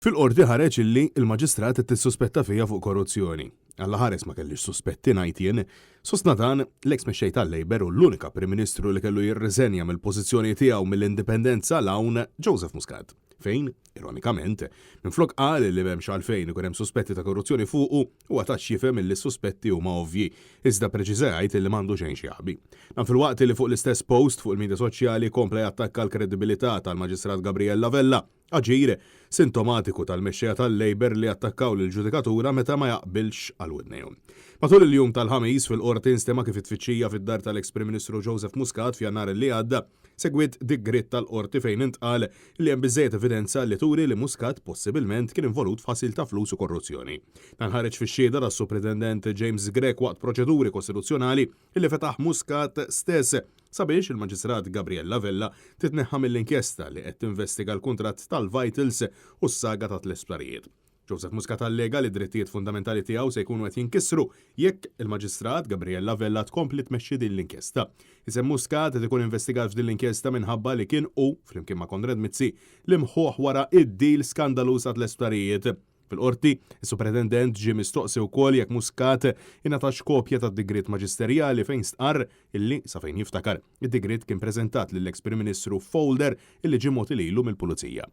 Fil-Qorti ħareġ illi l-Maġistrat qed tissuspetta fija fuq korruzzjoni. Alla ħares ma kellix suspetti ngħid jien. Sostna dan l-eks mexxej tal-Labour u l-unika Prim Ministru li kellu jirriżenja mill-pożizzjoni tiegħu mill-Indipendenza 'l hawn, Joseph Muscat. Fejn, ironikament, minflok qal li m'hemmx għalfejn ikun hemm suspetti ta' korruzzjoni fuqu, huwa ta x'jifhem illi s-suspetti huma ovvji, iżda ppreċiża jgħid illi m'għandu xejn x'jaħbi. Dan filwaqt li fuq l-istess post fuq il-midja soċjali kompla jattakka l-kredibilità tal-Maġistrat Gabriella Vella, Aġir sintomatiku tal-mexxejja tal-Labour li attakkaw lill-ġudikatura meta ma jaqbilx għal widnejhom. Matul il-jum tal-Ħamis fil-Qorti nstema' kif it-tfittxija fid-dar tal-eks Prim Ministru Joseph Muscat f'Jannar li għadda segwiet digriet tal-Qorti fejn intqal li hemm biżżejjed evidenza li turi li Muscat possibilment kien involut f'ħasil ta' flus u korruzzjoni. Dan ħareġ fix-xhieda tas-Supretendent James Grech waqt proċeduri kostituzzjonali li fetaħ Muscat stess sabiex il-Maġistrat Gabriella Vella titneħħa mill-inkjesta li qed tinvestiga l-kuntratt tal-Vitals u s-saga ta' tl-isptarijiet. Joseph Muscat allega li d-drittijiet fundamentali tiegħu se jkunu qed jinkisru jekk il-Maġistrat Gabriella Vella tkompli tmexxi din l-inkjesta. Isem Muscat qed ikun investigat f'din l-inkjesta minħabba li kien hu, flimkien ma' Konrad Mizzi, l-imħuħ wara id-deal skandaluż ta' tl-isptarijiet. Fil-Qorti, is-Supretendent ġie mistoqsi wkoll jekk Muscat ingħatax kopja tad-digriet maġisterjali fejn stqarr illi, sa fejn jiftakar, id-digriet kien preżentat lill-eks Prim Ministru f'folder illi ġie mogħti lilu mill-Pulizija.